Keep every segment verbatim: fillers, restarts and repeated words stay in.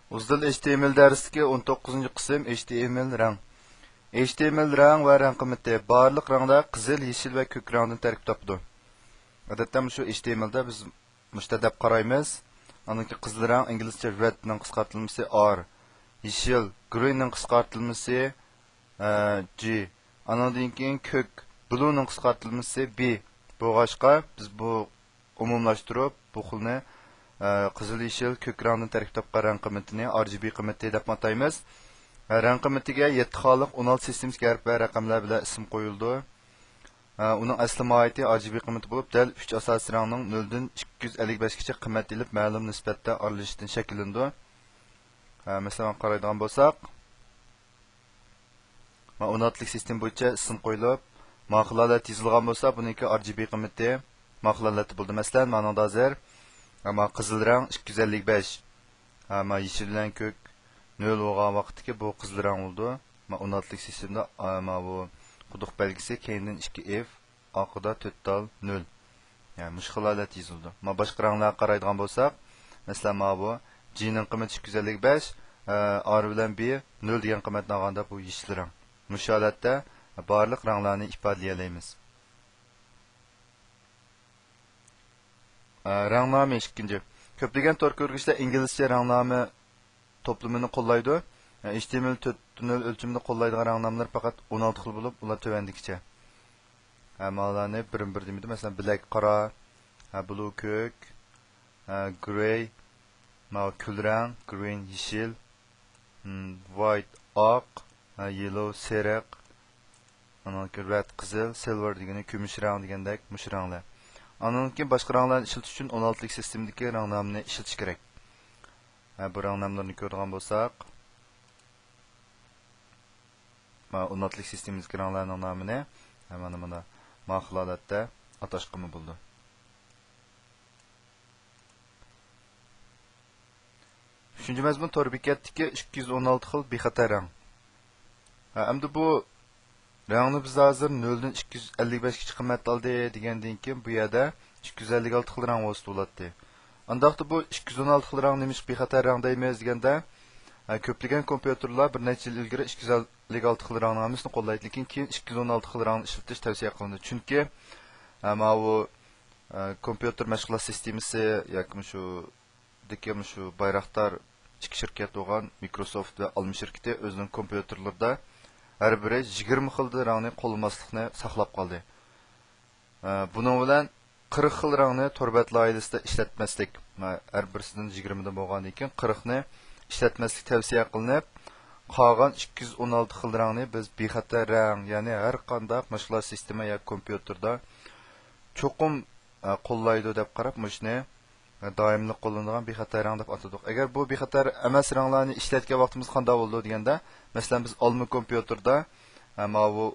ئۇزدىل ئېچ تى ئېم ئېل دەرسلىكى، ئون توققۇزىنچى قىسىم، ئېچ تى ئېم ئېل رەڭ. ئېچ تى ئېم ئېل رەڭ ۋە رەڭ قىممىتى. بارلىق رەڭلەر قىزىل، يېشىل ۋە كۆك رەڭدىن تەركىب تاپىدۇ. ئادەتتە مۇشۇ ئېچ تى ئېم ئېل دە بىز مۇشۇنداق دەپ قارايمىز. ئاندىن كېيىن قىزىل رەڭ، ئىنگلىزچە red نىڭ قىسقارتىلمىسى ئار، يېشىل، green نىڭ قىسقارتىلمىسى، ئە، جى. ئانىڭدىن كېيىن كۆك، blue نىڭ قىسقارتىلمىسى بى. بولغاچقا، بىز بۇ ئومۇملاشتۇرۇپ، بۇ خىلنى، ئە، قىزىل، يېشىل، كۆك رەڭدىن تەركىب تاپقان رەڭ قىممىتىنى ئار جى بى قىممىتى دەپمۇ ئاتايمىز. ئە، رەڭ قىممىتىگە يەتتە خانىلىق ئون ئالتە سىستېمىسىدىكى ھەرپ ۋە رەقەملەر بىلەن ئىسىم قويۇلىدۇ. ئە، ئۇنىڭ ئەسلى ماھىيىتى ئار جى بى قىممىتى بولۇپ، دەل ئۈچ ئاساسىي رەڭنىڭ نۆلدىن ئىككى يۈز ئەللىك بەشكىچە قىممەت ئېلىپ، مەلۇم نىسبەتتە ئارىلىشىشتىن شەكىللىنىدۇ. ئە، مەسىلەن، مانا قارايدىغان بولساق، مانا ئون ئالتىلىك سىستېما بويىچە ئىسىم قويۇلۇپ، مانا خىل ھالەتتە يېزىلغان بولسا، بۇنىڭكى ئار جى بى قىممىتى مانا خىل ھالەتتە بولىدۇ. مەسىلەن، مانىڭدا ھازىر، ئە، مانا قىزىل رەڭ ئىككى يۈز ئەللىك بەش، ئە، مانا يېشىل بىلەن كۆك نۆل بولغان ۋاقىتتىكى بۇ قىزىل رەڭ بولىدۇ. مانا ئون ئالتىلىك سىستېمىدا، ئە، مانا بۇ قۇدۇق بەلگىسى، كەينىدىن ئىككى ئېف، ئارقىدا تۆت تال نۆل. يەنى مۇشۇ خىل ھالەتتە يېزىلىدۇ. مانا باشقا رەڭلەرگە قارايدىغان بولساق، مەسىلەن، مانا بۇ جىنىڭ قىممىتى ئىككى يۈز ئەللىك بەش، ئە، ئار بىلەن بى نۆل دېگەن قىممەتنى ئالغاندا، بۇ يېشىل رەڭ. مۇشۇ ھالەتتە بارلىق رەڭلەرنى ئىپادىلىيەلەيمىز. ئە، رەڭنامە ئىككىنچى. كۆپلىگەن تور كۆرگۈچلەر ئىنگلىزچە رەڭنامە توپلىمىنى قوللايدۇ. ئېچ تى ئېم ئېل تۆت نۆل ئۆلچىمىنى قوللايدىغان رەڭنامىلار پەقەت ئون ئالتە خىل بولۇپ، ئۇلار تۆۋەندىكىچە. ھە، ماۋۇلارنى بىرمۇ بىر دېمىدى. مەسىلەن، بلەك قارا، ھە، بلۇ كۆك، ھە، گرەي، ماۋۇ كۈل رەڭ، گرىن يېشىل، ھىم، ۋايت ئاق، ھە، يېللو سېرىق، ئانىڭدىن كېيىن رەد قىزىل، سىلۋېر دېگىنى كۈمۈش رەڭ دېگەندەك مۇشۇ رەڭلەر. ئانىڭدىن كېيىن باشقا رەڭلەرنى ئىشلىتىش ئۈچۈن ئون ئالتىلىك سىستېمىدىكى رەڭنامىنى ئىشلىتىش كېرەك. ھە، بۇ رەڭنامىلىرىنى كۆرىدىغان بولساق، مانا ئون ئالتىلىك سىستېمىدىكى رەڭلەرنىڭ نامىنى، ھە، مانا، مانا، مانا خىل ھالەتتە ئاتاشقىمۇ بولىدۇ. ئۈچىنچى مەزمۇن، تور بېكەتتىكى ئىككى يۈز ئون ئالتە خىل بىخەتەر رەڭ. ھە، ئەمدى بۇ رەڭنى بىز ھازىر نۆلدىن ئىككى يۈز ئەللىك بەشكىچە قىممەت ئالدى دېگەندىن كېيىن، بۇ يەردە ئىككى يۈز ئەللىك ئالتە خىل رەڭ بولسا بولاتتى. ئانداقتا بۇ ئىككى يۈز ئون ئالتە خىل رەڭ نېمىشقا بىخەتەر رەڭ دەيمىز دېگەندە، ھە، كۆپلىگەن كومپيۇتېرلار بىر نەچچە يىل ئىلگىرى ئىككى يۈز ئەللىك ئالتە خىل رەڭنىڭ ھەممىسىنى قوللايدۇ، لېكىن كېيىن ئىككى يۈز ئون ئالتە خىل رەڭنى ئىشلىتىش تەۋسىيە قىلىندى. چۈنكى، ھە، ماۋۇ، ھە، كومپيۇتېر مەشغۇلات سىستېمىسى ياكى مۇشۇ دىكى مۇشۇ بايراقدار ئىككى شىركەت بولغان مىكروسوفت ۋە ئالما شىركىتى ئۆزىنىڭ كومپيۇتېرلىرىدا ھەر بىرى يىگىرمە خىل رەڭنى قوللىماسلىقنى ساقلاپ قالدى. ئە، بۇنىڭ بىلەن قىرىق خىل رەڭنى تور بەت لايىھىلىسىدە ئىشلەتمەسلىك، مە-، ھەر بىرسىدىن يىگىرمىدىن بولغاندىن كېيىن قىرىقنى ئىشلەتمەسلىك تەۋسىيە قىلىنىپ، قالغان ئىككى يۈز ئون ئالتە خىل رەڭنى بىز بىخەتەر رەڭ، يەنى ھەر قانداق ماشىنىلار سىستېما ياكى كومپيۇتېردا چوقۇم، ئە، قوللايدۇ دەپ قاراپ، مۇشۇنى دائىملىق قوللىنىدىغان بىخەتەر رەڭ دەپ ئاتىدۇق. ئەگەر بۇ بىخەتەر ئەمەس رەڭلەرنى ئىشلەتكەن ۋاقتىمىزدا قانداق بولىدۇ دېگەندە، مەسىلەن، بىز ئالما كومپيۇتېردا، ھە، ماۋۇ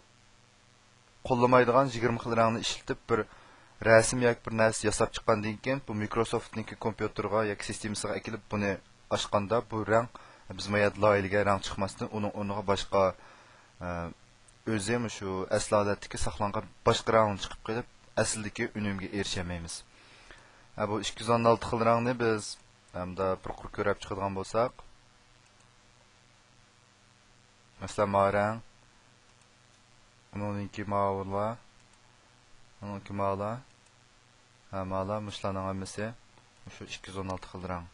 قوللىمايدىغان يىگىرمە خىل رەڭنى ئىشلىتىپ، بىر رەسىم ياكى بىر نەرسە ياساپ چىققاندىن كېيىن، بۇ مىكروسوفتنىڭكى كومپيۇتېرىغا ياكى سىستېمىسىغا ئەكېلىپ، بۇنى ئاچقاندا، بۇ رەڭ، بىز ما يەردە لايىھىلىگەن رەڭ چىقماستىن، ئۇنىڭ ئورنىغا باشقا، ئە، ئۆزى مۇشۇ ئەسلى ھالەتتىكى ساقلانغان باشقا رەڭ چىقىپ قېلىپ، ئەسلىدىكى ئۈنۈمگە ئېرىشەلمەيمىز. ھە، بۇ ئىككى يۈز ئون ئالتە خىل رەڭنى بىز ئەمدى بىر قۇر كۆرۈپ چىقىدىغان بولساق، مەسىلەن، ماۋۇ رەڭ، ئۇنىڭدىن كېيىن ماۋۇلار، ئۇنىڭدىن كېيىن ماۋۇلار، ھە، ماۋۇلار، مۇشۇلارنىڭ ھەممىسى مۇشۇ ئىككى يۈز ئون ئالتە خىل رەڭ.